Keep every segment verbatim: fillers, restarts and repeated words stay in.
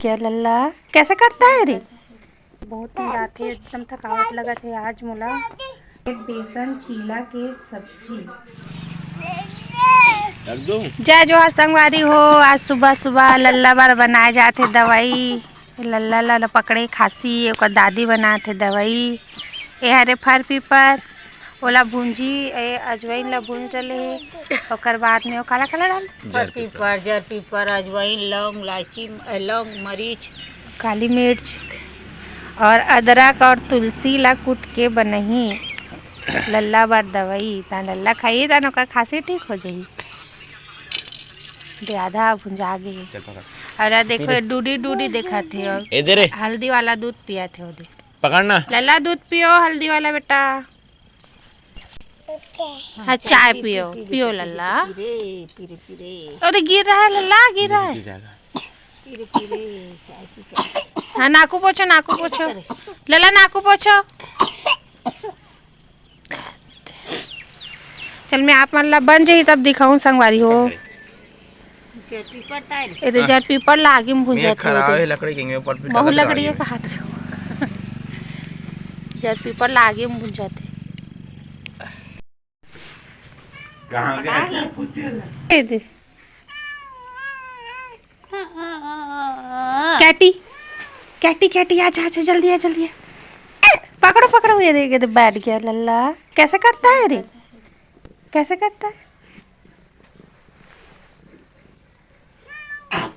क्या लल्ला, कैसे करता है रे? बहुत दिन रात है, एकदम थकावट लगत है आज मोला। बेसन चीला के सब्जी। जय जोहार संगवारी हो। आज सुबह सुबह लल्ला बर बनाए जात हे दवाई। लल्ला ला पकड़े खांसी, ओकर दादी बनात हे दवाई। ए हरे फर पीपर, ओला भूंजी, ए अजवाइन ला भूंज डले हे। ओकर बाद में ओ काला काला डाल। जर पीपर, जर पीपर, अजवाइन, लौंग, लाइची, ए, लौंग, मरीच, काली मिर्च और अदरक और तुलसी ला कूट के बनही लल्ला बर दवाई। ता लल्ला खाई, ता ओकर खांसी ठीक हो जाही। दे आधा भुंजा गे हे। चल पकड़। और आ देखो, ये डूडी डूडी देखत हे और ए दे रे। हल्दी वाला दूध पियत हे। ओ दे। पकड़ ना। लल्ला दूध पियो, हल्दी वाला बेटा। हाँ, चाय पियो, पियो लल्ला। पी रे, पी रे, पी रे। अरे गिर रहा है लल्ला, गिर रहा है। गिर जाएगा। पी रे, पी रे, चाय पी, चाय। हाँ, नाकू पोछो, नाकू पोछो। लल्ला, नाकू पोछो। चल, मैं आप मन ला बन जाही तब दिखाऊं संगवारी हो। जर पीपर तार। ए दे जर पीपर ला आगी में भुंजात हे। खराब हे लकड़ी के, मैं ऊपर भी बहुत लकड़ी हे, कहात रहे। जर पीपर ला आगी में भुंजात हे। कहाँ गया? ए दे। कैटी, कैटी, कैटी, आजा, आजा, जल्दी आ, जल्दी आ। पकड़ो, पकड़ो, ये देख, ये तो बैठ गया लल्ला। कैसे करता है रे? कैसे करता है?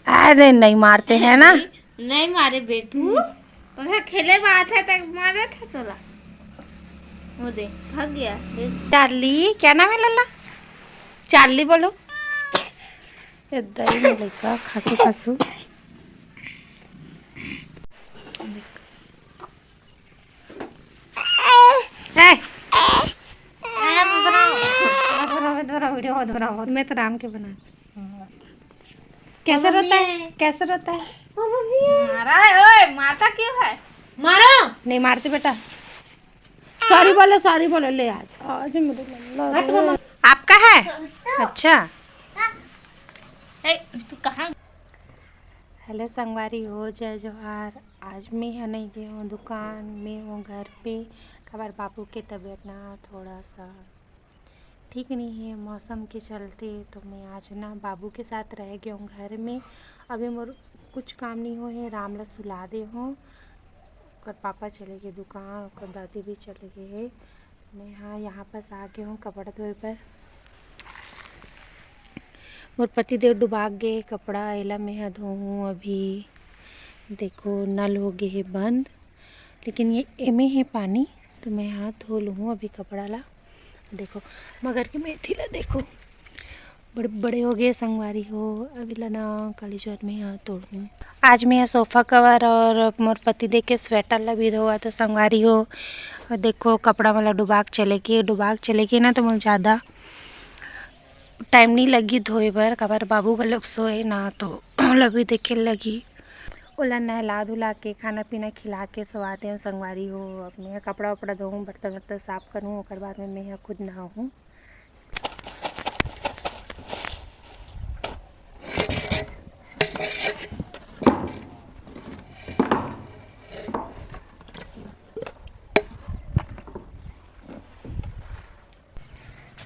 अरे, नहीं मारते हैं ना। नहीं मारे बेटू, उधर खेले बात है तो मारे था चोला। वो दे, भाग गया, देख। चार्ली, क्या नाम है लल्ला? चार्ली बोलो। ए दई में लइका खासू खासू। ए! ए, बनाओ, बनाओ, बनाओ, वीडियो बहुत बनाओ, बहुत। मैं तो राम के बना। कैसे रोता है? कैसे रोता है? मारा है, ओए, मारता क्यों है? मारो। नहीं मारते बेटा। सॉरी बोलो, सॉरी बोलो, ले आज। आज मेरे लल्ला रे। आपका है? अच्छा। ए, तू कहाँ? हेलो संगवारी हो, जय जोहार। आज मैं ह नहीं गे हों दुकान, मैं हों घर पे। काबर बाबू के तबीयत ना थोड़ा सा ठीक नहीं है मौसम के चलते, तो मैं आज ना बाबू के साथ रह गे हों घर में। अभी मोर कुछ काम नहीं होए हे, राम ला सुला दे हों। ओकर पापा चले गे दुकान, ओकर दादी भी चले गे हे। मैं हा यहाँ पास आ गे हों कपड़ा धोए बर। मोर पति देव डुबा गे कपड़ा, एला मैं हा धोहूँ अभी। देखो, नल हो गे हे बंद, लेकिन ये एमे हे पानी, तो मैं हा धो लूहूँ अभी कपड़ा ला। देखो, मगर के मेथी ला देखो, बड़े बड़े हो गे संगवारी हो। अभी ला ना काली जोत में हा तोड़हूँ। आज मैं हा सोफा कवर और मोर पति देव के स्वेटर ला भी धोवा तो संगवारी हो। और देखो, कपड़ा वाला डुबाक चले के, डुबाक चले के ना, तो मोला ज़्यादा टाइम नहीं लगी धोए बर, काबर बाबू घलोक सोए ना, तो ओला भी देखे लगी। ओला नहला धुला के, खाना पीना खिला के सोवा देहूँ संगवारी हो। अब मैं हा कपड़ा उपड़ा धोहूँ, बर्तन वर्तन साफ करूँ, ओकर बाद में मैं हा खुद नहाहूँ।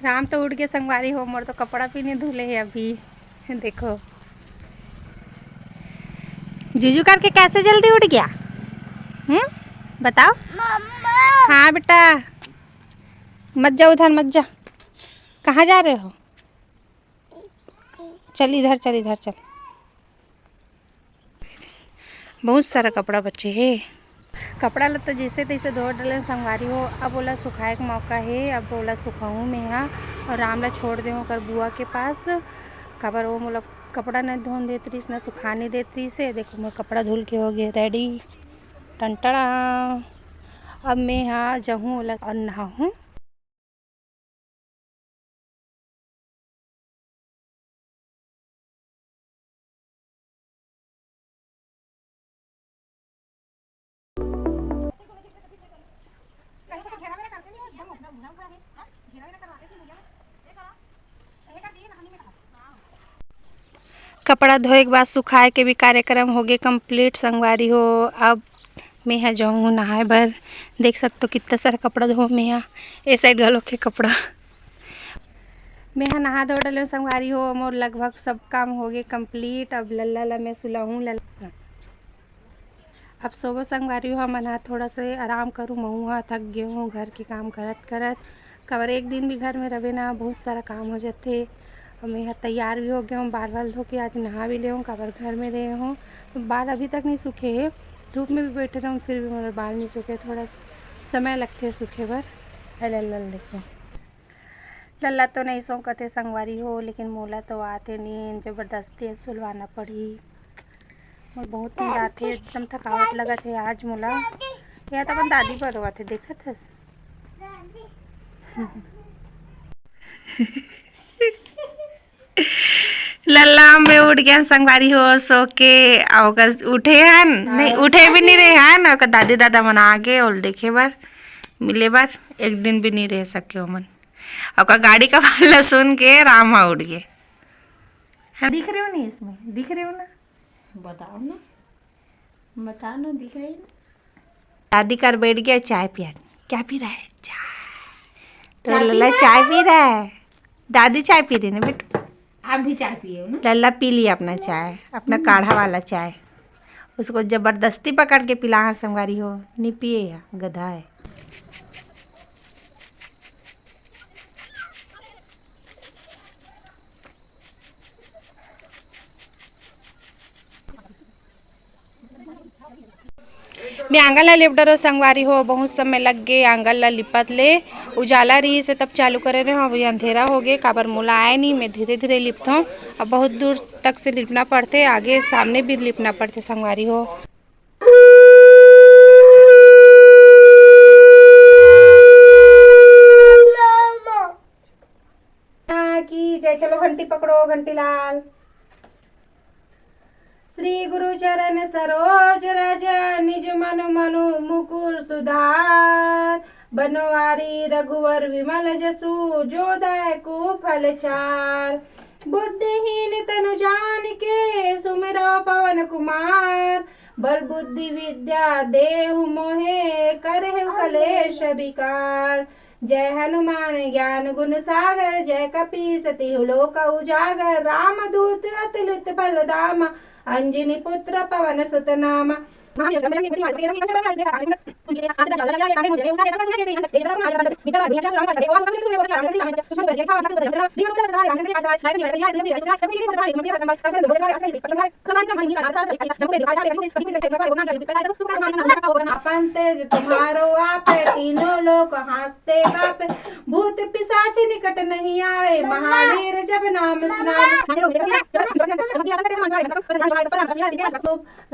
राम तो उठ गे संगवारी हो, मोर तो कपड़ा भी नहीं धुले हे अभी। देखो, जीजू करके कैसे जल्दी उठ गया। हम्म, बताओ। मम्मा। हाँ बेटा, मत जा उधर, मत जा। कहाँ जा रहे हो? चल इधर, चल इधर, चल। बहुत सारा कपड़ा बचे हे। कपड़ा ला तो जैसे तैसे धो डले संगवारी हो, अब ओला सुखाए के मौका हे, अब ओला सुखाहूँ मैं हा। और राम ला छोड़ देहूँ ओकर बुआ के पास, काबर वो मोला कपड़ा नहीं धोन देत रहिस, ना सुखा नहीं देत रहिस हे। देखो, मोर कपड़ा धुल के हो गे रेडी, टन टड़ा। अब मैं हा जाहूँ ओला और नहाहूँ। कपड़ा धोए के बाद सुखाए के भी कार्यक्रम होगे complete संगवारी हो। अब मैं ह जाऊँ नहाए बर। देख सकत हो कितना सारा कपड़ा धो मैं ह, ए side घलो के कपड़ा। मैं ह नहा धो डले संगवारी हो, मोर लगभग सब काम होगे complete। अब लल्ला ला मैं सुलाहूँ। लल्ला अब सोबो संगवारी हो, हमन ह थोड़ा से आराम करूँ। महूँ ह थक गे हूँ घर के काम करत करत, काबर एक दिन भी घर में रहे ना, बहुत सारा काम हो जाथे। अब मैं ह तैयार भी हो गया हूँ, बाल वाल धो के आज नहा भी ले हूँ, काबर घर में रहे हूँ तो बाल अभी तक नहीं सूखे हे। धूप में भी बैठे रहूँ फिर भी मोर बाल नहीं सूखे, थोड़ा स-, समय लगथे सूखे बर। अरे लल देखो, लल्ला तो नहीं सौंकत हे संगवारी हो, लेकिन मोला तो आथे नींद, जबरदस्ती सुलवाना पड़ही। मोर बहुत नींद आथे, एकदम थकावट लगत हे आज मोला। या तो अपन दादी बर रोवत हे, देखत हस। लल्ला में उठ गया संगवारी हो सो के, अउ ओकर उठे हन, नहीं हाँ। उठे भी नहीं रहे हन, ओकर दादी दादा मन आ गे ओल देखे बर, मिले बर, एक दिन भी नहीं रह सके ओमन। ओकर गाड़ी का आवाज ला सुन के राम हा उठ गे। हाँ, दिख रहे हो नहीं इसमें, दिख रहे हो ना? बताओ ना, बताओ ना, दिख रहे हो ना? दादी कर बैठ गया, चाय पिया। क्या पी रहा है? चाय। तो क्या पी लल्ला रहा चाय है? पी रहा है। दादी चाय पी रही ना बेटू। आप भी चाय पिए हो ना? लल्ला पी लिया अपना चाय, अपना हम्म। काढ़ा वाला चाय। उसको जबरदस्ती पकड़ के पिला है संगवारी हो, नहीं पिए या गधा है। मैं आंगन ला लिप डरो संगवारी हो, बहुत समय लग गे आंगन ला लिपत ले। उजाला रहिस हे तब चालू करे रहे हूँ, अभी अंधेरा हो गे, काबर मोला आए नहीं, मैं धीरे धीरे लिपथों। अब बहुत दूर तक से लिपना पड़थे, आगे सामने भी लिपना पड़थे संगवारी हो। की जय। चलो घंटी पकड़ो, घंटी लाल। श्री गुरु चरण सरोज रज, निज मन मनु मुकुर सुधार। बनवारी रघुवर विमल जसु, जो दायकु फल चार। बुद्धिहीन तनु जान के, सुमिरो पवन कुमार। बल बुद्धि विद्या देहु मोहे, करहु कलेश विकार। जय हनुमान ज्ञान गुण सागर, जय कपीस तिहु लोक उजागर। राम दूत अतुलित बल धामा, अंजनी पुत्र पवन सुत नामा। अपन तेज तुम्हारो आपे, तीनों लोक हंसते कापे। भूत पिशाच निकट नहीं आवे, महावीर जब नाम सुनावे।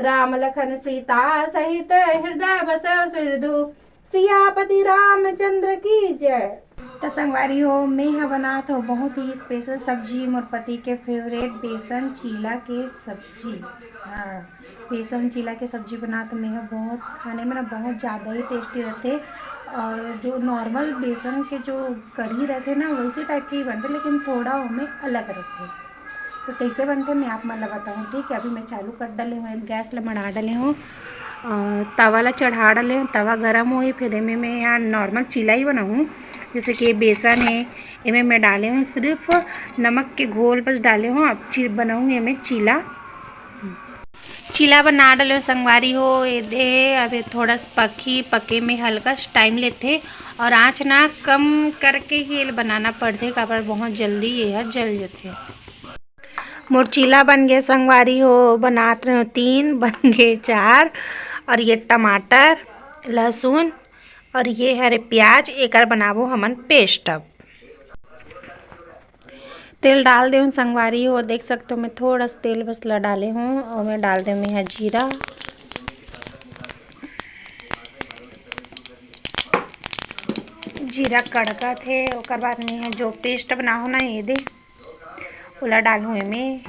राम लखन सीता सहित हृदय बसो सिरधु। सियापति रामचंद्र की जय। त संगवारी हो, मैं ह बनात हो बहुत ही special सब्जी, मोर पति के favourite बेसन चीला के सब्जी। हाँ, बेसन चीला के सब्जी बनात हो मैं ह, बहुत खाने में ना बहुत ज़्यादा ही tasty रहथे। और जो normal बेसन के जो कढ़ी रहथे ना, वैसे type के ही बनथे, लेकिन थोड़ा ओमे अलग रहथे। तो कैसे बनथे मैं आप मन ला बताऊँ, ठीक है। अभी मैं चालू कर डले हूँ, गैस ला मढ़ा डले हूँ, अ, तवा ला चढ़ा डले हूँ। तवा गरम होही, फिर एमे मैं यहाँ normal चीला ही बनाऊँ, जैसे कि ये बेसन है, एमे मैं डाले हूँ सिर्फ नमक के घोल बस डाले हूँ। अब ची-, बनाऊँ एमे चीला। चीला बना डले हूँ संगवारी हो, ये दे अबे थोड़ा सा पकी, पके में हल्का सा time लेथे और आँच ना कम करके ही ये बनाना पड़थे, काबर बहुत जल्दी ये ह जल जथे। मोर चीला बन गे संगवारी हो, बनात रहे हो तीन, बन गे चार। और ये टमाटर, लहसुन और ये हरे प्याज, एकर बनाबो हमन paste। अब तेल डाल देहूँ संगवारी हो, देख सकते हो मैं थोड़ा सा तेल बस ला डाले हूँ और मैं डाल देहूँ यहाँ जीरा। जीरा कड़कत हे, ओकर बाद में यहाँ जो paste बनाओ ना ये दे, ओला डालहूँ एमे।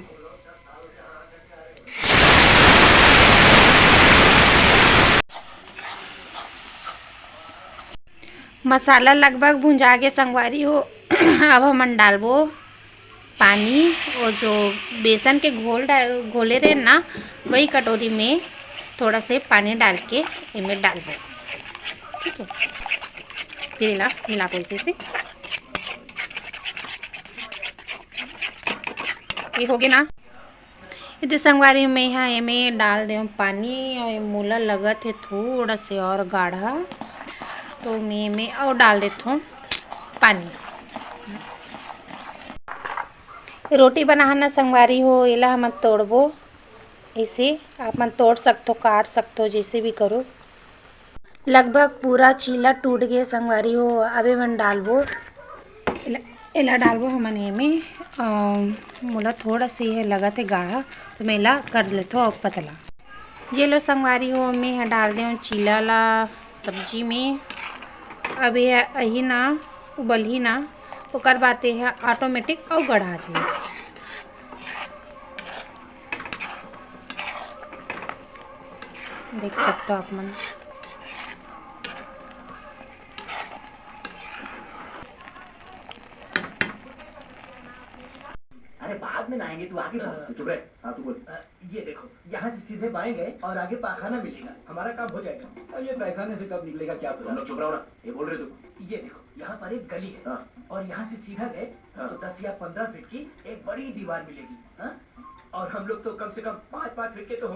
मसाला लगभग भुंजा गे संगवारी हो। अब हमन डालबो पानी, वो जो बेसन के घोल डाल, घोले रहे ना, वही कटोरी में थोड़ा से पानी डाल के एमे डालबो। ठीक है, फिर एला मिलाबो ऐसे से। ये हो गया ना। इधर संगवारी, मैं यहाँ एमे डाल देव पानी, और मोला लगत है थोड़ा से और गाढ़ा, तो मैं एमे और डाल देथों पानी। रोटी बनाना संगवारी हो, एला हमन तोड़बो। इसे आप मन तोड़ सकथो, काट सकथो, जैसे भी करो। लगभग पूरा चीला टूट गए संगवारी हो। अब एमन डालबो, एला, एला डालबो हमन एमे। अम, मोला थोड़ा से ये लगत है गाढ़ा, तो मैं एला कर लेथो अब पतला। ये लो संगवारी हो, मैं ह डाल देव चीला ला सब्जी में। अब ये अही ना उबलही ना, ओकर बाद ये ह ऑटोमेटिक अउ गढ़ा जाही। देख सकते हो आप मन। अरे, बाद में नहाएंगे, तू आगे बोल। अ, चुप रहे। हाँ, तू बोल। अ, ये देखो, यहाँ से सीधे बाएं गए और आगे पाखाना मिलेगा, हमारा काम हो जाएगा। अब ये पैखाने से कब निकलेगा, क्या पता। तुम लोग चुप रहो ना, ये बोल रहे तुम। ये देखो, यहाँ पर एक गली है। हाँ। और यहाँ से सीधा गए हाँ। तो दस या पन्द्रह फीट की एक बड़ी दीवार मिलेगी। हाँ? और हम लोग तो कम से कम पाँच पाँच फीट के तो होंगे।